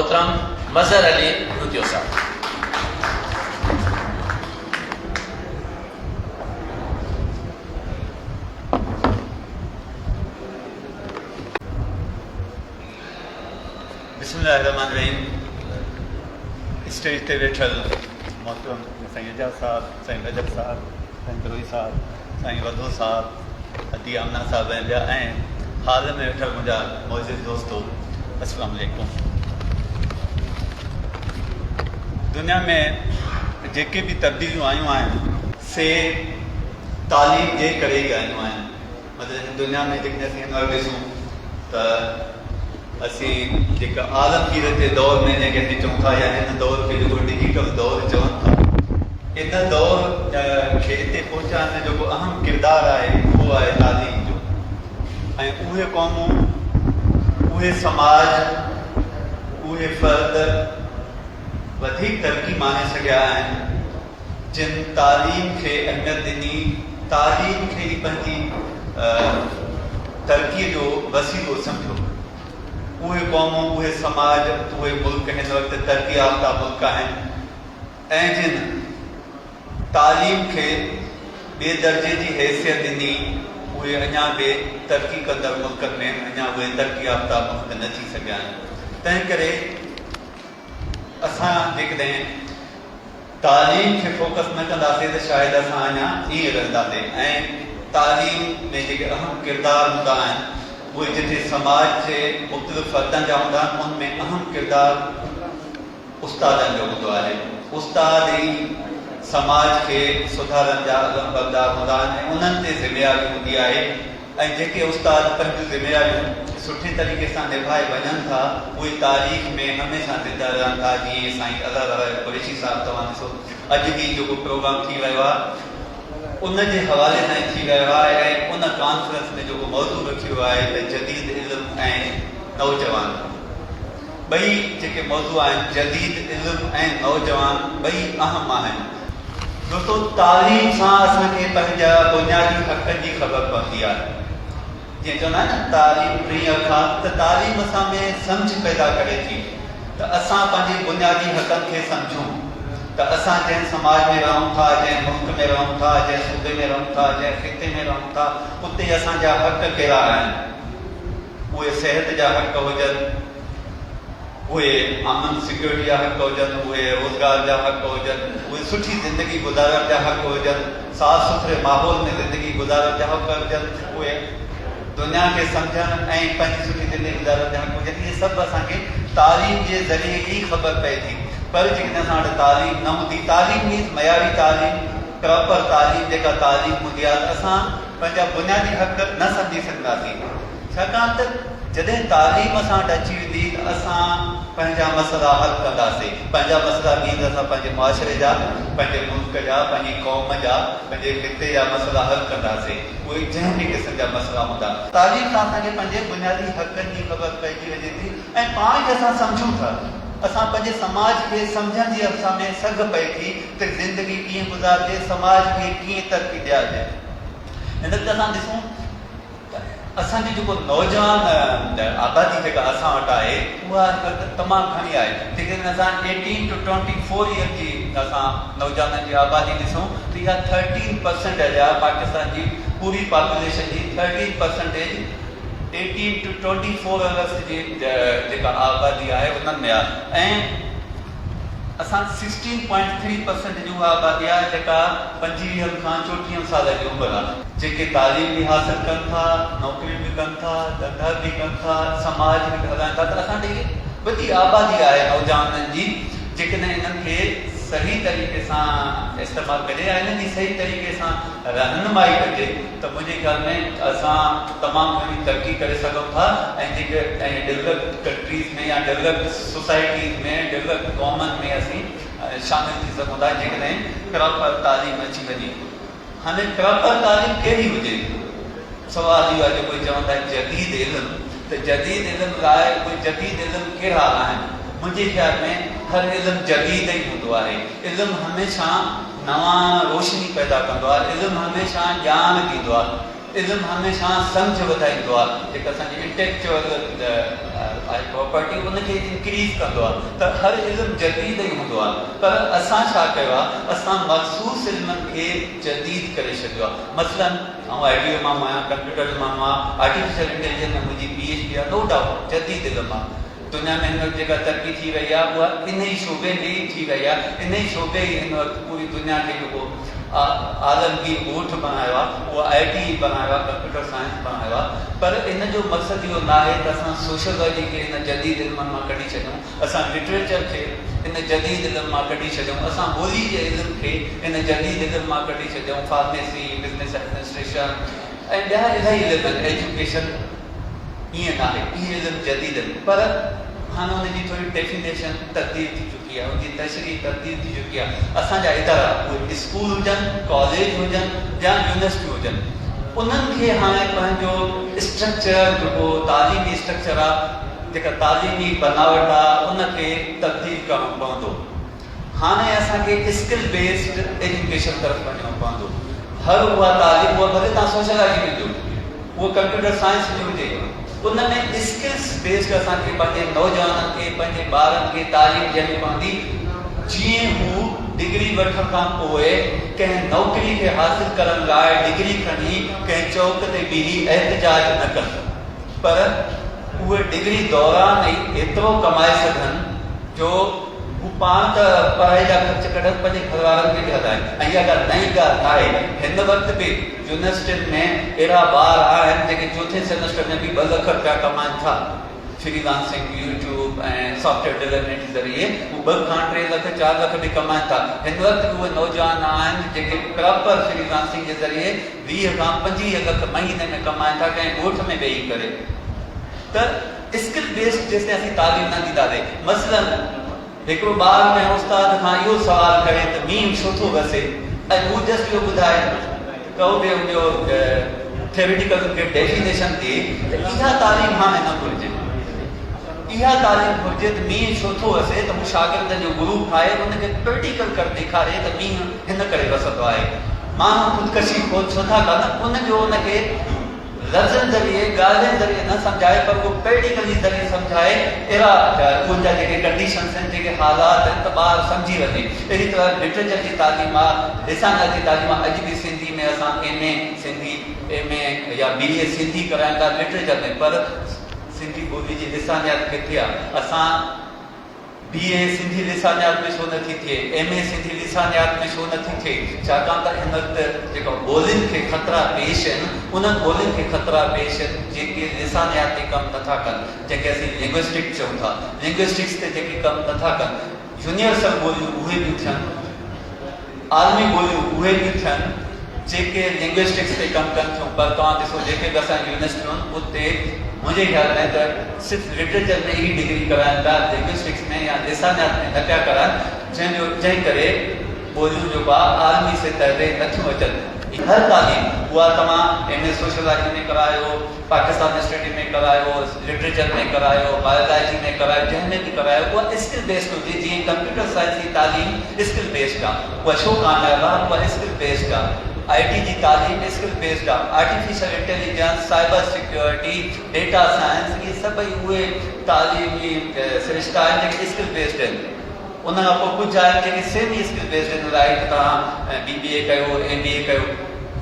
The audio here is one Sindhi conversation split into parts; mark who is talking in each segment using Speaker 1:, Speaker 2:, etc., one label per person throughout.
Speaker 1: محترم مظهر علي رتيو صاحب.
Speaker 2: بسم الله الرحمن الرحيم اسٽيج تي ويٺل محترم سائين اعجاز صاحب، سائين رجب صاحب، سائين بروهي صاحب، سائين وڌو صاحب، ادي آمنه صاحب ۽ ٻيا ۽ هال ۾ ويٺل منهنجا معزز دوستو السلام عليڪم. دنيا ۾ جيڪي به تبديليون آيون آهن سي تعليم جي ڪري ئي آيون آهن. مطلب هن دنيا ۾ جيڪڏهن اسين هن وقت ڏسون ته اسين جيڪا عالمگيريت جي دور ۾ جنهن کي اسين چئون ٿا يا هن دور کي جيڪو ڊجيٽل دور چون ٿا ان دور کي اتي پهچائڻ ۾ جيڪو اهم ڪردار آهي اهو آهي تعليم جو ۽ اهي قومون اهي سماج اهي فرد وڌيڪ ترقي ماڻي سگهيا آهن جن تعليم کي اهميت ڏني، تعليم کي ئي پنهنجي ترقيء جو وسيلو سمجهيو. اهي قومون، اهي سماج، اهي ملڪ هن وقت ترقي يافته ملڪ آهن ۽ جن تعليم کي ٻئي درجي جي حيثيت ڏني، اهي اڃا به ترقي ڪندڙ ملڪن ۾ اڃا اهي ترقي يافته ملڪ نه ٿي سگهيا آهن. تنهنڪري اسان جيڪڏهن تعليم کي فوڪس نه ڪنداسين ته شايد اسان اڃا ائين رهنداسين ۽ تعليم ۾ جيڪي اهم ڪردار هوندا آهن اهي جتي سماج جي مختلف فردن جا هوندا آهن ان ۾ اهم ڪردار استادن جو هوندو آهي. استاد ئي سماج کي سڌارڻ جا علمبردار هوندا آهن ۽ انهن تي ذميواري هوندي آهي ۽ جيڪي استاد پنهنجون ذميواريون سٺي طريقي سان نڀائي وڃن ٿا اهي تاريخ ۾ هميشه زنده رهن ٿا جيئن سائين الله روايو قريشي صاحب توهان ڏسو اڄ هي جيڪو پروگرام ٿي رهيو آهي ان جي حوالي سان ئي ٿي رهيو آهي ۽ ان ڪانفرنس ۾ جيڪو موضوع رکيو ويو آهي ته جديد علم ۽ نوجوان ٻئي جيڪي موضوع آهن جديد علم ۽ نوجوان ٻئي اهم آهن. دوستو تعليم سان اسان کي پنهنجا بنيادي حقن جي خبر پوندي آهي. جيئن چوندا آهن نه تعليم ٽين اک آ ته تعليم اسان ۾ سمجهه پيدا ڪري ٿي ته اسان پنهنجي بنيادي حقن کي سمجهون ته اسان جنهن سماج ۾ رهون ٿا، جنهن ملڪ ۾ رهون ٿا، جنهن صوبي ۾ رهون ٿا، جنهن خطي ۾ رهون ٿا اتي اسان جا حق ڪهڙا آهن. اهي صحت جا حق هجن، اهي امن سيڪيورٽي جا حق هجن، اهي روزگار جا حق هجن، اهي سٺي زندگي گذارڻ جا حق هجن، صاف سٿري ماحول ۾ زندگي گذارڻ جا حق هجن، اهي دنيا کي سمجهڻ ۽ پنهنجي سٺي زندگي گذارڻ جا حق هجن، اهي سڀ اسان کي تعليم جي ذريعي ئي خبر پئي ٿي. پر جيڪڏهن اسان وٽ تعليم نه هوندي، تعليم مينز معياري تعليم، پراپر تعليم، جيڪا تعليم هوندي آهي ته اسان پنهنجا بنيادي حق نه سمجهي سگهنداسين. ڇاڪاڻ ته جڏهن تعليم اسان وٽ اچي ويندي ته اسان پنهنجا مسئلا حل ڪنداسين. پنهنجا مسئلا مينز اسان پنهنجي معاشري جا، پنهنجي ملڪ جا، پنهنجي قوم جا، پنهنجي خطي جا مسئلا حل ڪنداسين. اهي جنهن به قسم جا مسئلا هوندا. تعليم سان اسان کي پنهنجي بنيادي حقن جي خبر پئجي وڃي ٿي ۽ پاڻ کي اسان سمجهون ٿا. اسان پنهنجي سماج کي سمجهڻ جي اسان ۾ سگهه پئي ٿي ته زندگي ڪيئن گذارجي، سماج کي ڪيئن ترقي ڏيارجي. هن وقت اسان ڏسون ته اسان جي جيڪو نوجوان آبادي جيڪا اسان وٽ آهي اها هن وقت تمام گهڻي آهي. جيڪڏهن اسان eighteen to twenty four year جي اسان نوجوانن جي آبادي ڏسون ته اها ٿرٽين پرسنٽيج آهي پاڪستان جي پوري پاپوليشن جي thirteen percentage eighteen to twenty four years جي جيڪا آبادي آهي انهن ۾ آهي ۽ اسان سڪسٽين پوائنٽ ٿري پرسنٽ جي اها آبادي آهي جيڪا پنجويهن کان چوٽيهن سال جي عمر آهي. جيڪي تعليم به حاصل ڪن ٿا، نوڪريون به ڪن ٿا، ڌنڌا به ڪن ٿا، سماج به هلائن ٿا ته اسان وٽ هي وڏي آبادي آهي نوجوانن جي جيڪڏهن انهن کي صحيح طريقي سان استعمال ڪجي يا انهن جي صحيح طريقي سان رهنمائي ڪجي ته منهنجي خيال ۾ اسان تمام گهڻي ترقي ڪري سگهون ٿا ۽ جيڪي ۽ ڊولپڊ ڪنٽريز ۾ يا ڊولپڊ سوسائٽيز ۾ ڊولپڊ قومن ۾ اسين شامل ٿي سگهون ٿا جيڪڏهن پراپر تعليم اچي وڃي. هاڻي پراپر تعليم ڪهڙي هجي؟ سوال اهو آهي جيڪو چون ٿا جديد علم ته جديد علم لاء اهي جديد علم ڪهڙا آهن؟ منهنجي خيال ۾ هر علم جديد ئي هوندو آهي. علم هميشه نوان روشني پيدا ڪندو آهي، علم هميشه ڄاڻ ڏيندو آهي، علم هميشه سمجهه وڌائيندو آهي، جيڪا اسان جي انٽيڪچوئل آهي پراپرٽي ان کي انڪريز ڪندو آهي ته هر علم جديد ئي هوندو آهي پر اسان ڇا ڪيو آهي اسان مخصوص علمن کي جديد ڪري ڇڏيو آهي مثلاً آئون آء ٽي جو ماڻهو آهيان ڪمپيوٽر جو ماڻهو آهيان آرٽيفيشل انٽيليجنس ۾ منهنجي پي ايڇ ڊي آهي نو ڊائوٽ جديد علم آهي دنيا ۾ هن وقت جيڪا ترقي ٿي رهي آهي اها انهي شعبي ۾ ئي ٿي رهي آهي انهي شعبي ئي هن وقت پوري دنيا کي جيڪو عالمگير ڳوٺ بڻايو آهي اهو آء ٽي ئي بڻايو آهي ڪمپيوٽر سائنس بڻايو آهي پر ان جو مقصد اهو ناهي ته اسان سوشيالاجي کي ان جديد علمن مان ڪڍي ڇڏيون اسان لٽريچر کي ان جديد علم مان ڪڍي ڇڏيون اسان ٻولي جي علم کي ان جديد علم مان ڪڍي ڇڏيون فارميسي بزنس ايڊمنسٽريشن ۽ ٻيا الاهي علم آهن ايجوڪيشن ائين ناهي اهي علم جديد آهن پر هاڻي ان جي ٿوري ڊيفينيشن تبديل ٿي چڪي آهي ان جي تشريح تبديل ٿي چڪي آهي اسان جا ادارا اهي اسڪول هجن ڪاليج هجن يا يونيورسٽيون هجن انهن کي هاڻي پنهنجو اسٽرڪچر جيڪو تعليمي اسٽرڪچر آهي جيڪا تعليمي بناوٽ آهي ان کي تبديل ڪرڻو پوندو هاڻي اسان کي اسڪل بيسڊ ايجوڪيشن طرف وڃڻو پوندو. هر اها تعليم اها ڀلي توهان سوشيالاجي ۾ ڏيو، اهو ڪمپيوٽر سائنس جي هجي، ان ۾ اسڪلس بيسڊ اسان کي پنهنجي نوجوانن کي، پنهنجي ٻارن کي تعليم ڏيڻي پوندي، جيئن هو ڊگري وٺڻ کان پوء ڪنهن نوڪري کي حاصل ڪرڻ لاء ڊگري کڻي ڪنهن چوڪ تي بيهي احتجاج نه ڪن، پر اهي ڊگري دوران ئي ايترو ڪمائي سگهن جو هو پاڻ ته پڙهائي جا خرچ ڪڍن پنهنجي گهر وارن کي به هلائين ۽ اها ڪا نئين ڳالهه ناهي. هن وقت به يونيورسٽين ۾ اهڙا ٻار آهن جيڪي چوٿين سيمسٽر ۾ به ٻه لک رپيا ڪمائن ٿا. Free lancing, YouTube ۽ software development جي ذريعي هو ٻه کان ٽي لک چار لک به ڪمائن ٿا. هن وقت به اهي نوجوان آهن جيڪي پراپر فري لانسنگ جي ذريعي 20 کان 25 لک مهيني ۾ ڪمائن ٿا ڪنهن ڳوٺ ۾ ويهي ڪري ته اسڪل بيسڊ جيستائين اسين تعليم نه ڏينداسين مثلاً هڪڙو ٻار ڪنهن استاد کان اهو سوال ڪري ته مينهن ڇو ٿو وسي ۽ هو جسٽ اهو ٻڌائي ته ڪو به ان جو ٿيوريٽيڪل ان کي ڊيفينيشن ڏئي ته اها تعليم هاڻي نه گهرجي اها تعليم گهرجي ته مينهن ڇو ٿو وسي ته هو شاگردن جو گروپ ٺاهي ان کي پريڪٽيڪل ڪري ڏيکاري ته مينهن هن ڪري وسندو آهي ماڻهو خودڪشي ڇو ٿا ڪن ان جو ان کي لفظن ذريعي، ڳالهين ذريعي نه سمجهائي پر اهو پريڪٽيڪلي ذريعي سمجهائي اهڙا انهن جا جيڪي ڪنڊيشنس آهن جيڪي حالات آهن ته ٻار سمجهي وڃي. اهڙي طرح لٽريچر جي تعليم آ، لسانيات جي تعليم آ، اڄ به سنڌي ۾ اسان M A Sindhi, M A يا بي اي سنڌي ڪرايون ٿا لٽريچر ۾ پر سنڌي ٻولي جي لسانيات ڪٿي آ؟ اسان. بي اي سنڌي لسانيات ۾ ڇو نٿي ٿئي؟ ايم اي سنڌي لسانيات ۾ ڇو نٿي ٿئي؟ ڇاڪاڻ ته هن وقت جيڪا ٻولين کي خطرا پيش آهن، انهن ٻولين کي خطرا پيش آهن جيڪي لسانيات تي ڪم نٿا ڪن، جنهن کي اسين لنگوئسٽڪ چئون ٿا، لنگوئسٽڪس تي جيڪي ڪم نٿا ڪن، يونيورسل ٻوليون اهي پيون ٿين. عالمي ٻوليون اهي پيون ٿين جيڪي لنگوئسٽڪس تي ڪم ڪن ٿيون پر توهان ڏسو جيڪي به اسان جون يونيورسٽيون آهن اتي منهنجي خيال ۾ ته صرف لٽريچر ۾ ئي ڊگري ڪرائن پيا لنگوئسٽڪس ۾ يا لسانيات ۾ نه پيا ڪرائن جنهن جو جنهن ڪري ٻوليون جيڪو آهي عالمي سطح تي نٿيون اچن هر تعليم اها توهان ايم اي سوشيالاجي ۾ ڪرايو پاڪستان اسٽڊي ۾ ڪرايو، لٽريچر ۾ ڪرايو، بايولاجي ۾ ڪرايو، جنهن ۾ به ڪرايو اها اسڪل بيسڊ هجي جيئن ڪمپيوٽر سائنس جي تعليم اسڪل بيسڊ آ اها ڇو ڪامياب آ اها اسڪل بيسڊ آ آء ٽي جي تعليم اسڪل بيسڊ آ artificial intelligence, cyber security, data science اهي سڀئي اهي تعليمي سرشتا آهن جيڪي اسڪل بيسڊ آهن ان کان پوء ڪجهه آهن جيڪي سيمي اسڪل بيسڊ آهن لائيڪ توهان بي بي اي ڪيو ايم بي اي ڪيو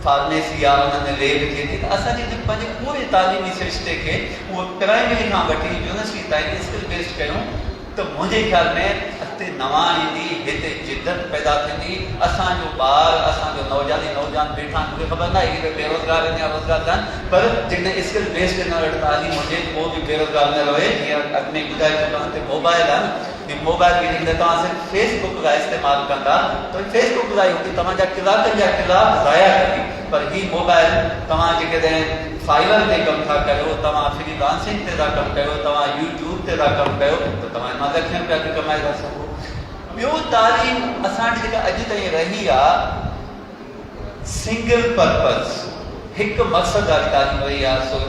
Speaker 2: فارميسي آ ان ۾ ليب ٿئي ٿي ته اسان جي پنهنجي پوري تعليمي سرشتي کي اهو پرائمري کان وٺي يونيورسٽي تائين اسڪل بيسڊ ڪيون ته منهنجي خيال ۾ اڳتي نواڻ ايندي هتي جدت پيدا ٿيندي اسان جو ٻار اسان جو نوجوان هي نوجوان ويٺا آهن مون کي خبر ناهي اهي بيروزگار آهن يا روزگار ٿا آهن پر جيڪڏهن اسڪل بيسڊ هن وٽ تعليم هجي ڪو به بيروزگار نه رهي جيئن اڳ ۾ ٻڌائي چڪو آهيان ته موبائل آهن هي موبائل کي جيڪڏهن توهان صرف فيس بڪ لاء استعمال ڪندا ته فيس بڪ لاء هوندي توهان جا ڪلاڪن جا ڪلاڪ ضايع ڪندي پر هي موبائل توهان جيڪڏهن فائيور تي ڪم ٿا ڪيو توهان فري لانسنگ تي ٿا ڪم ڪيو توهان يوٽيوب تي ٿا ڪم ڪيو ته توهان ان مان لکين رپيا به ڪمائي ٿا سگهو ٻيو تعليم اسان وٽ جيڪا اڄ تائين رهي آ سنگل پرپز هڪ مقصد واري تعليم رهي آ سو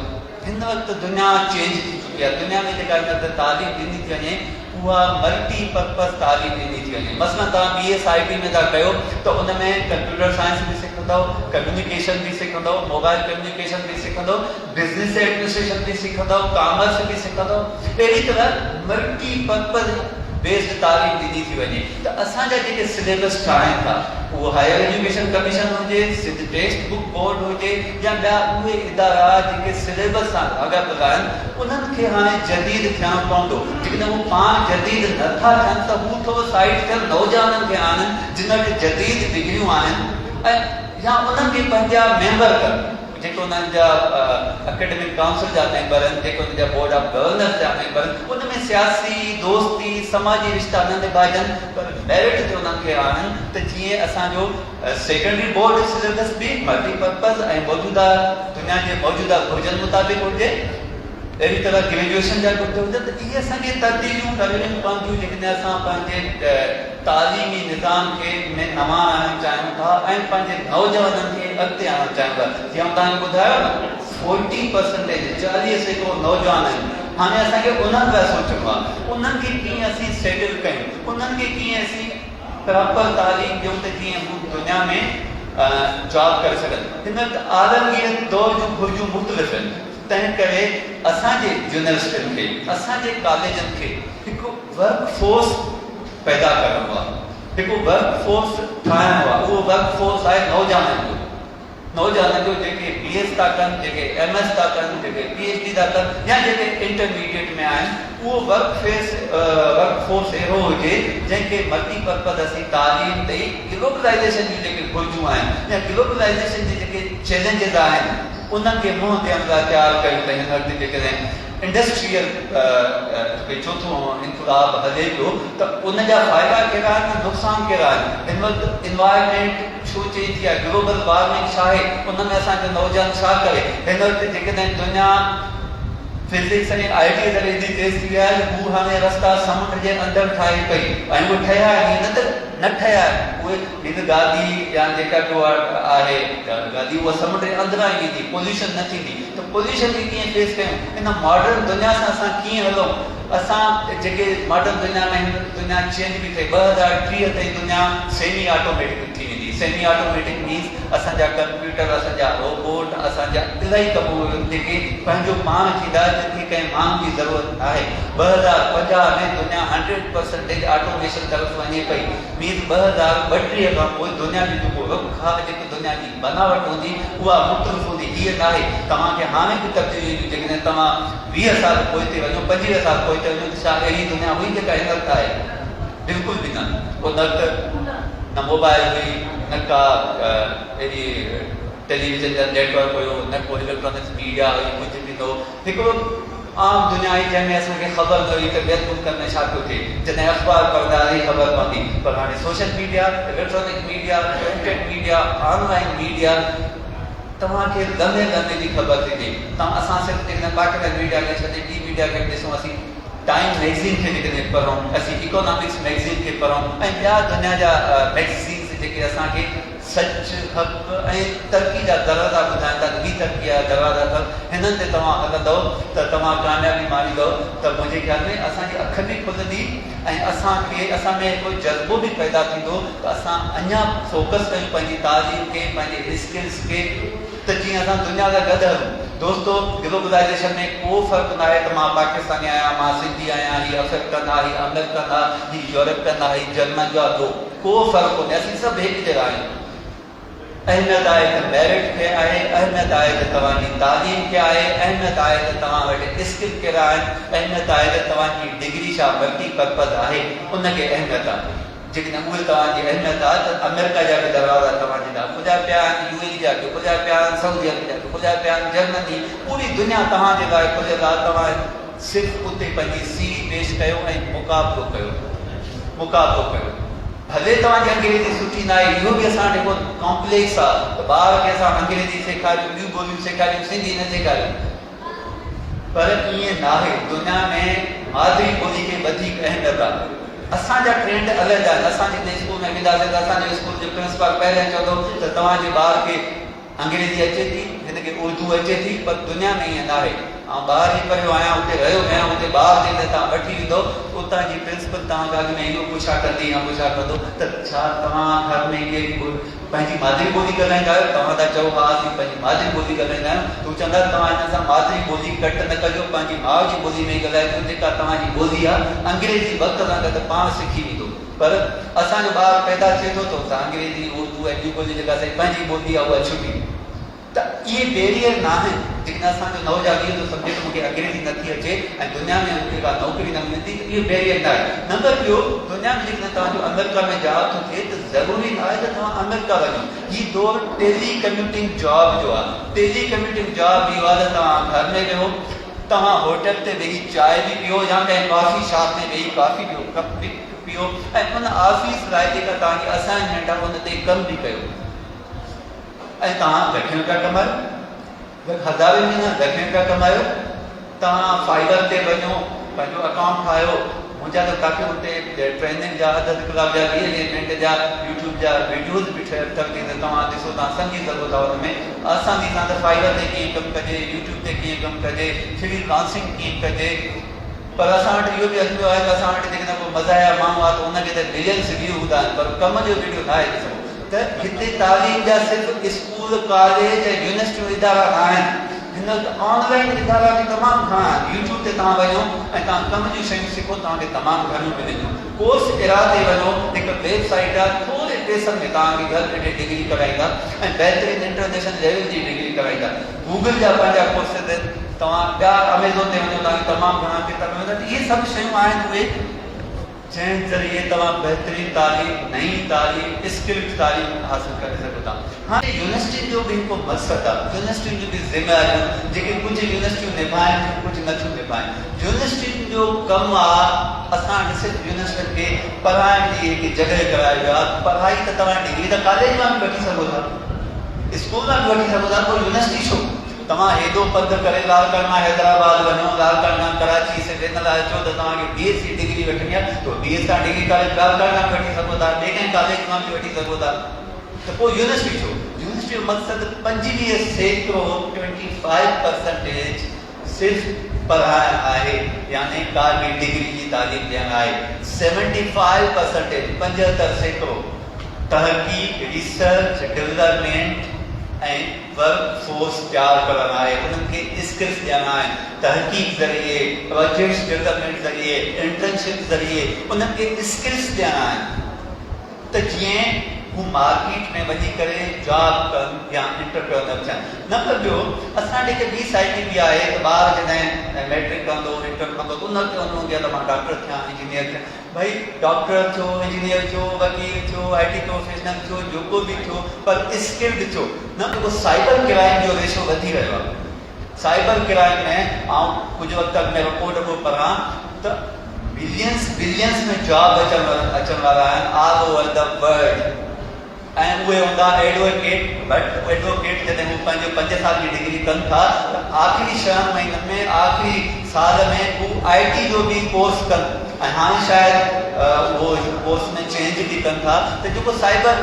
Speaker 2: هن وقت دنيا چينج ٿي چڪي آهي دنيا ۾ جيڪا هن وقت تعليم ڏني ٿي وڃي اها ملٽي پرپز تعليم ڏني ٿي وڃي مثلاً توهان بي ايس I ٽي ۾ ٿا ڪيو ته ان ۾ ڪمپيوٽر سائنس به سکو ٿا. سکندؤ، ڪميونيڪيشن به سکندؤ، موبائل ڪميونيڪيشن به سکندؤ، بزنس ايڊمنسٽريشن به سکندؤ، ڪامرس به سکندؤ. اهڙي طرح ملٽي پرپز بيسڊ تعليم ڏني ٿي وڃي ته اسان جا جيڪي سليبس ٺاهين ٿا اهو هائير ايجوڪيشن ڪميشن هجي، سنڌ ٽيڪسٽ بڪ بورڊ هجي يا ٻيا اهي ادارا جيڪي سليبس سان لاڳاپيل آهن انهن کي هاڻي جديد ٿيڻو پوندو. جيڪڏهن هو پاڻ جديد نه ٿا ٿين ته هو ٿورو سائيڊ ٿيل نوجوانن کي آڻن جن وٽ جديد ڊگريون آهن ۽ يا انهن کي پنهنجا ميمبر ڪن جيڪي انهن جا اڪيڊمڪ ڪائونسل جا ميمبر آهن جيڪي انهن جا بورڊ آف گورنرس جا ميمبر آهن ان ۾ سياسي دوستي سماجي رشتا نه نڀائجن پر ميرٽ تي انهن کي آڻن ته جيئن اسان جو سيڪنڊري بورڊ سليبس به ملٽي پرپز ۽ موجوده دنيا جي موجوده گهرجن مطابق هجي. اهڙي طرح گريجوئيشن جا گهرج هجن ته اهي اسان کي تبديليون ڪرڻيون پونديون جيڪڏهن اسان پنهنجي تعليمي نظام کي ۾ نواڻ آڻڻ چاهيون ٿا ۽ پنهنجي نوجوانن کي اڳتي آڻڻ چاهيون ٿا جيئن آئون توهان کي ٻڌايو نه فورٽي پرسنٽيج 40% نوجوان آهن هاڻي اسان کي انهن لاء سوچڻو آهي انهن کي ڪيئن اسين سيٽل ڪيون انهن کي ڪيئن اسين پراپر تعليم ڏيون ته جيئن هو دنيا ۾ جاب ڪري سگهن. هن وقت عالمگير دور جون گهرجون مختلف آهن، تنهن ڪري اسان جي يونيورسٽين کي، اسان جي ڪاليجن کي هڪ ورڪ فورس پيدا ڪرڻو آهي، هڪ ورڪ فورس ٺاهڻو آهي، اهو ورڪ فورس آهي نوجوانن جو. نوجوانن جو جيڪي بي ايس ٿا ڪن، جيڪي ايم ايس ٿا ڪن، جيڪي پي ايڇ ڊي ٿا ڪن يا جيڪي انٽرميڊيٽ ۾ آهن اهو ورڪ فيس ورڪ فورس اهڙو هجي جنهن کي ملٽي پرپز اسين تعليم ڏئي گلوبلائيزيشن جون جيڪي گهرجون آهن يا گلوبلائيزيشن جي جيڪي چئلينجز آهن انهن کي منهن ڏيڻ لاء تيار ڪيون ته هن وقت جيڪڏهن انڊسٽريل جيڪو چوٿون انقلاب هلي پيو ته ان جا فائدا ڪهڙا آهن ۽ نقصان ڪهڙا آهن هن وقت انوائرمينٽ ڇو چينج ٿي آهي گلوبل وارمنگ ڇا آهي ان ۾ اسان جو نوجوان ڇا ڪري هن وقت جيڪڏهن دنيا فزڪس ۽ I ٽي ذريعي ايڏي تيز ٿي وئي آهي جو هو هاڻي رستا سمنڊ جي اندر ٺاهي پئي ۽ اهي ٺهيا آهن ائين نه ته نه ٺهيا آهن اهي هن گادي يا جيڪا به اها آهي گادي اها سمنڊ جي اندران ئي ويندي پوليوشن نه ٿيندي ته پوليوشن کي ڪيئن فيس ڪيون ان ماڊرن دنيا سان اسان ڪيئن هلون اسان جيڪي ماڊرن دنيا ۾ هن دنيا چينج به ٿئي 2030 تائين دنيا سيمي آٽوميٽڪ ٿي ويندي سيمي آٽوميٽڪ مينس اسان جا ڪمپيوٽر اسان جا روبوٽ اسان جا الاهي ڪم اهي جيڪي پنهنجو پاڻ ٿيندا جن کي ڪنهن ماڻهو جي ضرورت ناهي 2050 ۾ دنيا هنڊريڊ پرسنٽيج آٽوميشن طرف وڃي پئي مينس 2032 کان پوء دنيا جو جيڪو رخ آهي جيڪو دنيا جي بناوٽ هوندي اها مختلف هوندي هيء ناهي توهان کي هاڻي به تبديليون اينديون جيڪڏهن توهان 20 سال پوئتي وڃو 25 سال پوئتي وڃو ته ڇا اهڙي دنيا هئي جيڪا هن وقت آهي بلڪل به نه ان وقت نه موبائل هئي نه ڪا اهڙي ٽيليويزن جا نيٽ ورڪ هيو نه ڪو اليڪٽرانڪس ميڊيا هئي ڪجهه به نه هو هڪڙو عام دنيا هئي جنهن ۾ اسان کي خبر نه هئي ته ٻين ملڪن ۾ ڇا پيو ٿئي. جڏهن اخبار پڙهندا هئاسين خبر پوندي پر هاڻي social media, electronic media, printed media, online media توهان کي لمحي لمحي جي خبر ٿي ڏئي. توهان اسان صرف جيڪڏهن پاڪستان ميڊيا کي ڇڏي ٻي ميڊيا کي به ڏسون اسين ٽائيم مئگزين کي جيڪڏهن پڙهون اسين اڪانامڪس مئگزين کي پڙهون ۽ ٻيا دنيا جا مئگزينز جيڪي اسان کي سچ، حق ۽ ترقي جا دروازا ٻڌائين ٿا ته هي ترقي جا دروازا اٿو، هنن تي توهان هلندؤ ته توهان ڪاميابي ماڻيندؤ ته منهنجي خيال ۾ اسان جي اک به کلندي ۽ اسان کي اسان ۾ هڪڙو جذبو به پيدا ٿيندو ته اسان اڃا فوڪس ڪيون پنهنجي تعليم کي پنهنجي اسڪلز کي ته جيئن اسان دنيا سان گڏ هلون. دوستو گلوبلائيزيشن ۾ ڪو فرق ناهي ته مان پاڪستاني آهيان، مان سنڌي آهيان، هي افريڪن آهي، هي آمريڪن آهي، هي يورپين آهي، هي جرمن جو آهي، ٻيو ڪو فرق ڪونهي اسين سڀ هڪ جهڙا آهيون. اهميت آهي ته ميرٽ کي آهي، اهميت آهي ته توهان جي تعليم کي آهي، اهميت آهي ته توهان وٽ اسڪل ڪهڙا آهن، اهميت آهي ته توهان جي ڊگري ڇا ملٽي پرپز آهي، ان کي اهميت آهي. جيڪڏهن اهي توهان جي اهميت آهي ته آمريڪا جا به دروازا توهان جي لاء کليا پيا آهن، يو اي اي جا به کليا پيا آهن، سعودي عرب جا به کليا پيا آهن، جرمني، پوري دنيا توهان جي لاء کليل آهي، توهان صرف اتي پنهنجي سي وي پيش ڪيو ۽ مقابلو ڪيو، مقابلو ڪيو. ڀلي توهان جي انگريزي سٺي ناهي، اهو به اسان وٽ هڪ ڪامپليڪس آهي ته ٻار کي اسان انگريزي سيکاريون، ٻيون ٻوليون سيکاريون، سنڌي نه سيکاريون. پر ائين ناهي، دنيا ۾ مادري ٻولي کي وڌيڪ اهميت آهي. اسان جا ٽرينڊ علحده آهن، اسان جڏهن اسڪول ۾ وينداسين ته اسان جو اسڪول جو پرنسپال پهريان چوندو ته توهان جي ٻار کي انگريزي اچي ٿي، هن کي اردو اچي ٿي، پر دنيا ۾ ائين ناهي. آئون ٻاهر ئي پڙهيو آهيان، اتي رهيو آهيان، اتي ٻار جڏهن توهان وٺي ويندؤ، اتي. اتان جي پرنسپل توهان کان اڳ ۾ اهو پڇا ڪندي يا پڇا ڪندو ته ڇا توهان گهر ۾ ڪهڙي پنهنجي مادري ٻولي ڳالهائيندا آهيو؟ توهان ٿا چئو ها اسين پنهنجي مادري ٻولي ڳالهائيندا آهيون ته هو چوندا توهان هن سان مادري ٻولي ڪٽ نه ڪجو پنهنجي ماء جي ٻولي ۾ ئي ڳالهائجو جيڪا توهان جي ٻولي آهي انگريزي وقت سان گڏ پاڻ سکي ويندو پر اسان جو ٻار پيدا ٿئي ٿو ته ان سان انگريزي اردو ۽ ٻيون ٻوليون جيڪا اسان جي پنهنجي ٻولي آهي اها ڇٽي ته اهي بيريئر ناهن، جيڪڏهن اسان جو نوجوان اهو ٿو سمجهي ته مون کي انگريزي نٿي اچي ۽ دنيا ۾ مون کي ڪا نوڪري نه ملندي ته اهو بيريئر ناهي. نمبر ٻيو دنيا ۾ جيڪڏهن توهان جو آمريڪا ۾ جاب ٿو ٿئي ته ضروري ناهي ته توهان آمريڪا وڃو. هي دور ٽيلي ڪميوٽنگ جاب جو آهي. ٽيلي ڪميوٽنگ جاب اهو آهي ته توهان گهر ۾ ويهو، توهان هوٽل تي ويهي چانهه به پيئو يا ڪنهن ڪافي شاپ ۾ ويهي ڪافي پيئو، ڪپ به پيئو ۽ ان آفيس لاء جيڪا توهان جي اسائنمينٽ آهي ان تي ڪم به ڪيو. ۽ توهان لکين روپيا ڪمايو، هزارين ۾ نه لکين روپيا ڪمايو، توهان فائيور تي وڃو پنهنجو اڪائونٽ ٺاهيو، منهنجا ته ڪافي اتي ٽريننگ جا اڌ اڌ ڪلاڪ جا ويهه ويهه منٽ جا يوٽيوب جا ويڊيوز به ٺهيل اٿم جيئن ته توهان ڏسو توهان سمجهي سگهو ٿا ان ۾ آساني سان ته فائيور تي ڪيئن ڪم ڪجي يوٽيوب تي ڪيئن ڪم ڪجي فري لانسنگ ڪيئن ڪجي پر اسان وٽ اهو به الميو آهي ته اسان وٽ جيڪڏهن ڪو مزاحيه ماڻهو آهي ته ان کي ته ملينس ويو هوندا آهن پر ڪم جو ويڊيو ناهي ڏسبو ته هتي تعليم جا صرف اسڪول، ڪاليج ۽ يونيورسٽيون ادارا ناهن هن وقت آن لائين ادارا به تمام گهڻا آهن يوٽيوب تي توهان وڃو ۽ توهان ڪم جون شيون سکو توهان کي تمام گهڻيون ملنديون ڪورس ايرا تي وڃو هڪ ويب سائيٽ آهي ٿوري پئسن ۾ توهان کي گهر ويٺي ڊگري ڪرائيندا ۽ بهترين انٽرنيشنل ليول جي ڊگري ڪرائيندا گوگل جا پنهنجا ڪورسز آهن توهان ٻيا اميزون تي وڃو توهان کي تمام گهڻا ڪتاب ملندا ته اهي سڀ شيون آهن اهي جنهن ذريعي توهان بهترين تعليم، نئين تعليم، اسڪلڊ تعليم حاصل ڪري سگهو ٿا. هاڻي يونيورسٽين جو به هڪ مقصد آهي، يونيورسٽين جون به ذميواريون جيڪي ڪجهه يونيورسٽيون نڀائين ٿيون ڪجهه نه ٿيون نڀائين. يونيورسٽين جو ڪم آهي اسان وٽ صرف يونيورسٽين کي پڙهائڻ جي هڪ جڳهه ڪرايو ويو آهي، پڙهائي ته توهان ڊگري ته ڪاليج مان به وٺي سگهو ٿا، اسڪول مان به وٺي سگهو ٿا، پوء يونيورسٽي ڇو؟ توهان هيڏو پنڌ ڪري لاڙڪاڻي مان حيدرآباد وڃو، لاڙڪاڻي کان ڪراچي صرف ان لاء اچو ته توهان کي بي ايس سي ڊگري وٺڻي آهي ته بي ايس توهان ڊگري ڪاليج لاڙڪاڻي مان به وٺي سگهو ٿا، ٻئي ڪنهن ڪاليج مان به وٺي سگهو ٿا ته پوء يونيورسٽي ڇو؟ يونيورسٽي جو مقصد 25%، 25 پرسنٽيج، صرف پڙهائڻ آهي يعني ڪا به ڊگري جي تعليم ڏيڻ آهي، 75 پرسنٽيج، 75%، تحقيق، ريسرچ، ڊولپمينٽ ۽ ورڪ فورس تيار ڪرڻ آهي، انهن کي اسڪلز ڏيڻا آهن، تحقيق ذريعي، پراجيڪٽس ڊولپمينٽ ذريعي، انٽرنشپ ذريعي انهن کي اسڪلز ڏيڻا آهن ته جيئن هو مارڪيٽ ۾ وڃي ڪري جاب ڪن يا انٽرپرينر ٿين. نمبر ٻيو اسان وٽ هڪ ٻي سائيڪي به آهي ته ٻار جڏهن ميٽرڪ ڪندو، انٽر ڪندو ته ان وقت ان هوندي آهي ته مان ڊاڪٽر ٿيان، انجنيئر ٿيان. ڀئي ڊاڪٽر ٿيو، انجنيئر ٿيو، وڪيل ٿيو، آء ٽي پروفيشنل ٿيو، جيڪو به ٿيو پر اسڪلڊ ٿيو نه رڳو سائبر ڪرائيم جو ريشو وڌي رهيو آهي سائبر ڪرائيم ۾ آئون ڪجهه وقت اڳ ۾ رپورٽ پيو پڙهان ته ملينس بلينس ۾ جاب اچڻ اچڻ وارا آهن آل اوور the world ۽ اهي هوندا ايڊووڪيٽ بٽ ايڊووڪيٽ جڏهن هو پنهنجو پنج سال جي ڊگري ڪن ٿا ته آخري ڇهن مهينن ۾ آخري سال ۾ هو آء ٽي جو به ڪورس ڪن ۽ هاڻي شايد اهو ڪورس ۾ چينج به ڪن ٿا ته جيڪو سائبر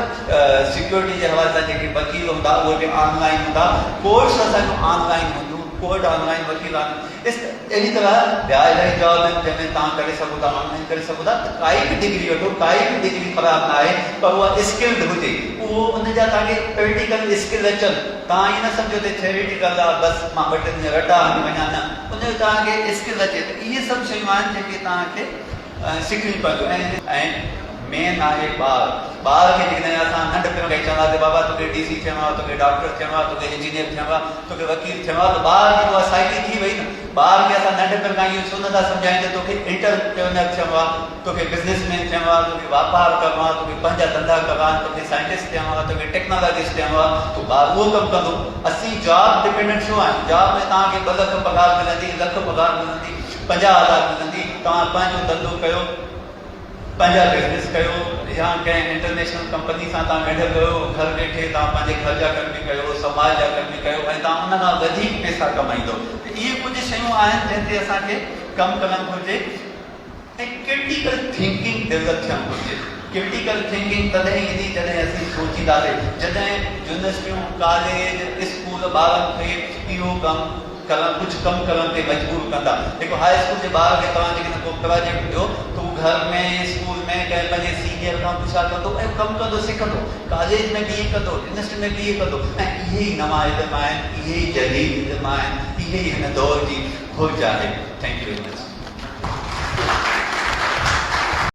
Speaker 2: سيڪيورٽي جي حوالي سان جيڪي وڪيل هوندا اهي به آن لائين هوندا ڪورٽس اسان جون آن لائين هونديون ڪورٽ آن لائين وڪيل آن اهڙي طرح ٻيا الاهي جاب آهن جنهن ۾ توهان ڪري سگهو ٿا آن لائين ڪري سگهو ٿا ته ڪائي به ڊگري وٺو ڪائي به ڊگري خراب نه آهي پر اها اسڪلڊ هجي اهو ان جا توهان کي پريڪٽيڪل اسڪل اچن توهان ائين نه سمجهو ته ٿيوريٽيڪل آهي بس مان ٻه ٽي ڏينهن رٽا هڻي وڃان نه ان جو توهان کي اسڪل اچي ته اهي سڀ شيون آهن جيڪي توهان کي سکڻيون پونديون ۽ مين آهي ٻار ٻار کي جيڪڏهن اسان ننڍپڻ کان ئي چونداسين بابا توکي ڊي سي ٿيڻو آهي توکي ڊاڪٽر ٿيڻو آهي توکي انجنيئر ٿيڻو آهي توکي وڪيل ٿيڻو آهي ته ٻار جي اها سائيڪي ٿي وئي نه ٻار کي اسان ننڍپڻ کان اهو ڇو نٿا سمجهايون ته توکي انٽرپرينر ٿيڻو آهي توکي بزنس مين ٿيڻو آهي توکي واپار ڪرڻو آهي توکي پنهنجا ڌنڌا ڪرڻا آهن توکي سائنٽسٽ ٿيڻو آهي توکي ٽيڪنالاجسٽ ٿيڻو آهي ته ٻار اهو ڪم ڪندو اسين جاب ڊپينڊنٽ ڇو آهيون جاب ۾ توهان کي 2 لک پگهار ملندي لک پگهار ملندي 50,000 ملندي توهان پنهنجو ڌنڌو ڪيو پنهنجا بزنس ڪيو يا ڪنهن انٽرنيشنل ڪمپني سان توهان ڳنڍيل رهيو، گهر ويٺي توهان پنهنجي گهر جا ڪم به ڪيو، سماج جا ڪم به ڪيو ۽ توهان ان کان وڌيڪ پئسا ڪمائيندو ته اهي ڪجهه شيون آهن جنهن تي اسان کي ڪم ڪرڻ گهرجي ۽ ڪرٽيڪل ٿنڪنگ ڊولپ ٿيڻ گهرجي. ڪرٽيڪل ٿنڪنگ تڏهن ايندي جڏهن اسين سوچينداسين، جڏهن يونيورسٽيون، ڪاليج، اسڪول ٻارن کي اهو ڪم ڪرڻ ڪجهه ڪم ڪرڻ تي مجبور ڪندا. هڪ هاء اسڪول جي ٻار کي توهان جيڪڏهن ڪو پراجيڪٽ ڏيو ته اهو. گهر ۾ اسڪول ۾ ڪنهن پنهنجي سينيئر کان پڇا ڪندو ۽ ڪم ڪندو سکندو. ڪاليج ۾ به ائين ڪندو، يونيورسٽي ۾ به ائين ڪندو ۽ اهي ئي نوان علم آهن، اهي ئي جديد علم آهن، اهي ئي هن دور جي گهرج آهي. Thank you very much.